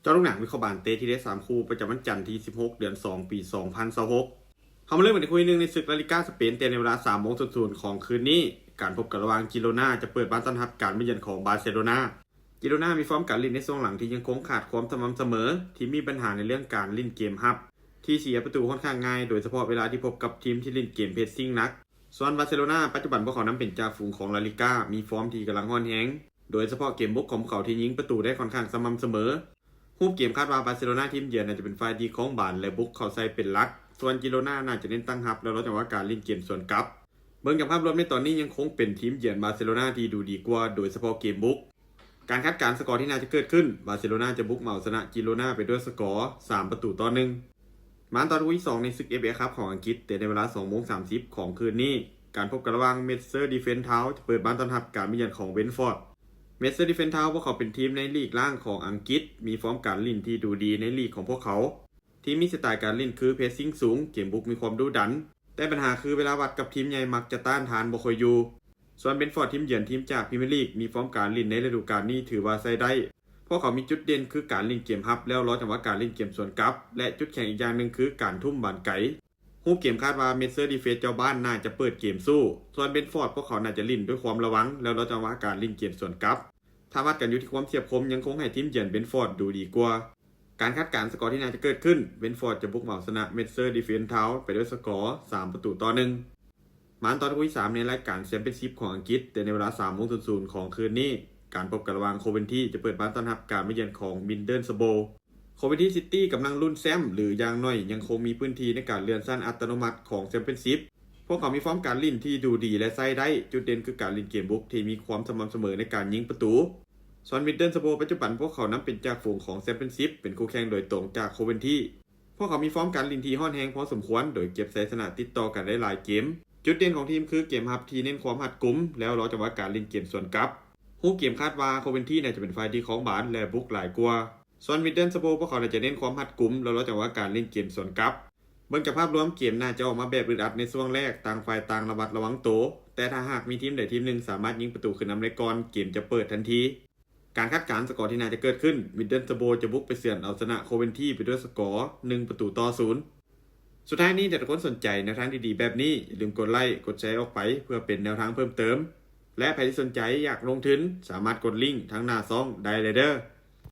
ເຈາະລົງໜັງວິເຄາະບານເຕະທີ່ເດສາມຄູ່ ປະຈຳວັນຈັນທີສິບຫົກ ເດືອນສອງ ປີສອງພັນຊາວຫົກ. ເຮົາມາເລີ່ມກັນທີ່ຄູ່ທີໜຶ່ງ ໃນສຶກລາລີກາສະເປນ ແຕ່ໃນເວລາສາມໂມງຕົ້ນໆຂອງຄືນນີ້ ການພົບກັນລະຫວ່າງຈີໂຣນາຈະເປີດບ້ານຕ້ອນຮັບການມາເຢືອນຂອງບາເຊໂລນາ. ຈີໂຣນາມີຟອມການຫຼິ້ນໃນຊ່ວງຫຼັງທີ່ຍັງຄົງຂາດຄວາມສະໝ່ຳສະເໝີ, ທີມມີບັນຫາໃນເລື່ອງການຫຼິ້ນເກມຮັບ ທີ່ເສຍປະຕູຂ້ອນຂ້າງງ່າຍ ໂດຍສະເພາະເວລາທີ່ພົບກັບທີມທີ່ຫຼິ້ນເກມເພສຊິງໜັກ. ສ່ວນບາເຊໂລນາ ປັດຈຸບັນພວກເຂົານຳເປັນຈ່າຝູງຂອງລາລີກາ, ມີຟອມທີ່ກຳລັງຮ້ອນແຮງ ໂດຍສະເພາະເກມບຸກຂອງພວກເຂົາທີ່ຍິງປະຕູໄດ້ຂ້ອນຂ້າງສະໝ່ຳສະເໝີ. ຮູບເກມຄາດວ່າບາເຊໂລນາທີມເຢືອນໜ້າຈະເປັນຝ່າຍທີ່ຄອງບານ ແລະ ບຸກເຂົ້າໃສ່ເປັນຫຼັກ, ສ່ວນຈີໂຣນາໜ້າຈະເນັ້ນຕັ້ງຮັບ ແລ້ວລໍຈັງຫວະການຫຼິ້ນເກມສວນກັບ. ເບິ່ງຈາກພາບລວມໃນຕອນນີ້ ຍັງຄົງເປັນທີມເຢືອນບາເຊໂລນາທີ່ດູດີກວ່າ, ໂດຍສະເພາະເກມບຸກ. ການຄາດການສະກໍທີ່ໜ້າຈະເກີດຂຶ້ນ, ບາເຊໂລນາຈະບຸກເອົາຊະນະຈີໂຣນາໄປດ້ວຍສະກໍສາມປະຕູຕໍ່ໜຶ່ງ. ມາຕໍ່ຄູ່ທີສອງ ໃນສຶກ ເອຟເອ ຄັບຂອງອັງກິດ, ແຕ່ໃນເວລາສອງໂມງສາມສິບຂອງຄືນນີ້, ການພົບກັນລະຫວ່າງ Maidstone Defence Town ຈະເປີດບ້ານຕ້ອນຮັບການມາເຢືອນຂອງ Brentford. Maidstone Defence Town ພວກເຂົາເປັນທີມໃນລີກລ່າງຂອງອັງກິດ, ມີຟອມການຫຼິ້ນທີ່ດູດີໃນລີກຂອງພວກເຂົາ. ທີມມີສະໄຕລ໌ການຫຼິ້ນຄື pressing ສູງ, ເກມບຸກມີຄວາມດຸດັນ, ແຕ່ບັນຫາຄືເວລາວັດກັບທີມໃຫຍ່ມັກຈະຕ້ານທານບໍ່ຄ່ອຍຢູ່. ສ່ວນ Brentford ທີມເຢືອນທີມຈາກ Premier League ມີຟອມການຫຼິ້ນໃນລະດູການນີ້ຖືວ່າໃຊ້ໄດ້. ພວກເຂົາມີຈຸດເດັ່ນຄືການຫຼິ້ນເກມຮັບ ແລ້ວລໍຈັງຫວະການຫຼິ້ນເກມສວນກັບ ແລະ ຈຸດແຂງອີກຢ່າງໜຶ່ງຄືການທຸ້ມບານໄກ. ຮູບເກມຄາດວ່າ Maidstone Defence ເຈົ້າບ້ານໜ້າຈະເປີດເກມສູ້, ສ່ວນ Brentford ພວກເຂົາໜ້າຈະຫຼິ້ນດ້ວຍຄວາມລະວັງ ແລ້ວລໍຈັງຫວະການຫຼິ້ນເກມສວນກັບ. ຖ້າວັດກັນຢູ່ທີ່ຄວາມສຽບຄົມ, ຍັງຄົງໃຫ້ທີມເຢືອນ Brentford ດູດີກວ່າ. ການຄາດການສະກໍທີ່ໜ້າຈະເກີດຂຶ້ນ, Brentford ຈະບຸກເອົາຊະນະ Maidstone Defence Town ໄປດ້ວຍສະກໍສາມປະຕູຕໍ່ໜຶ່ງ. ມາຕໍ່ຄູ່ທີສາມ ໃນລາຍການ Championship ຂອງອັງກິດ, ແຕ່ໃນເວລາສາມໂມງສູນຂອງຄືນນີ້, ການພົບກັນລະຫວ່າງ Coventry ຈະເປີດບ້ານຕ້ອນຮັບການມາເຢືອນຂອງ Middlesbrough. Coventry City ກຳລັງລຸ້ນແຊ້ມ ຫຼື ຢ່າງໜ້ອຍຍັງຄົງມີພື້ນທີ່ໃນການເລື່ອນຊັ້ນອັດຕະໂນມັດຂອງ Championship. ພວກເຂົາມີຟອມການຫຼິ້ນທີ່ດູດີ ແລະ ໃຊ້ໄດ້, ຈຸດເດັ່ນຄືການຫຼິ້ນເກມບຸກທີ່ມີຄວາມສະໝ່ຳສະເໝີໃນການຍິງປະຕູ. ສ່ວນ Middlesbrough ປັດຈຸບັນພວກເຂົານຳເປັນຈ່າຝູງຂອງ Championship ເປັນຄູ່ແຂ່ງໂດຍຕົງຈາກ Coventry. ພວກເຂົາມີຟອມການຫຼິ້ນທີ່ຮ້ອນແຮງພໍສົມຄວນ, ໂດຍເກັບໄຊຊະນະຕິດຕໍ່ກັນໄດ້ຫຼາຍເກມ. ຈຸດເດັ່ນຂອງທີມຄືເກມຮັບທີ່ເນັ້ນຄວາມຮັດກຸມ, ແລ້ວລໍຈັງຫວະການຫຼິ້ນເກມສວນກັບ. ຮູບເກມຄາດວ່າ Coventry ໜ້າຈະເປັນຝ່າຍທີ່ຄອງບານ ແລະ ບຸກຫຼາຍກວ່າ. ສ່ວນ Middlesbrough ພວກເຂົາໜ້າຈະເນັ້ນຄວາມຮັດກຸມ ແລ້ວລໍຈັງຫວະການຫຼິ້ນເກມສວນກັບ. ເບິ່ງຈາກພາບລວມ, ເກມໜ້າຈະອອກມາແບບອຶດອັດໃນຊ່ວງແລກ, ຕ່າງຝ່າຍຕ່າງລະມັດລະວັງໂຕ, ແຕ່ຖ້າຫາກມີທີມໃດທີມໜຶ່ງສາມາດຍິງປະຕູຂຶ້ນນຳໄດ້ກ່ອນ, ເກມຈະເປີດທັນທີ. ການຄາດການສະກໍທີ່ໜ້າຈະເກີດຂຶ້ນ, Middlesbrough ຈະບຸກໄປເຊືອນເອົາຊະນະ Coventry ໄປດ້ວຍສະກໍໜຶ່ງປະຕູຕໍ່ສູນ. ສຸດທ້າຍນີ້, ຖ້າທຸກຄົນສົນໃຈແນວທາງດີໆແບບນີ້, ຢ່າລືມກົດໄລ, ກົດແຊອອກໄປ ເພື່ອເປັນແນວທາງເພີ່ມເຕີມ. ແລະ ໃຜທີ່ສົນໃຈຢາກລົງທຶນ, ສາມາດກົດລິ້ງທາງໜ້າຊ່ອງໄດ້ເລີຍເດີ້.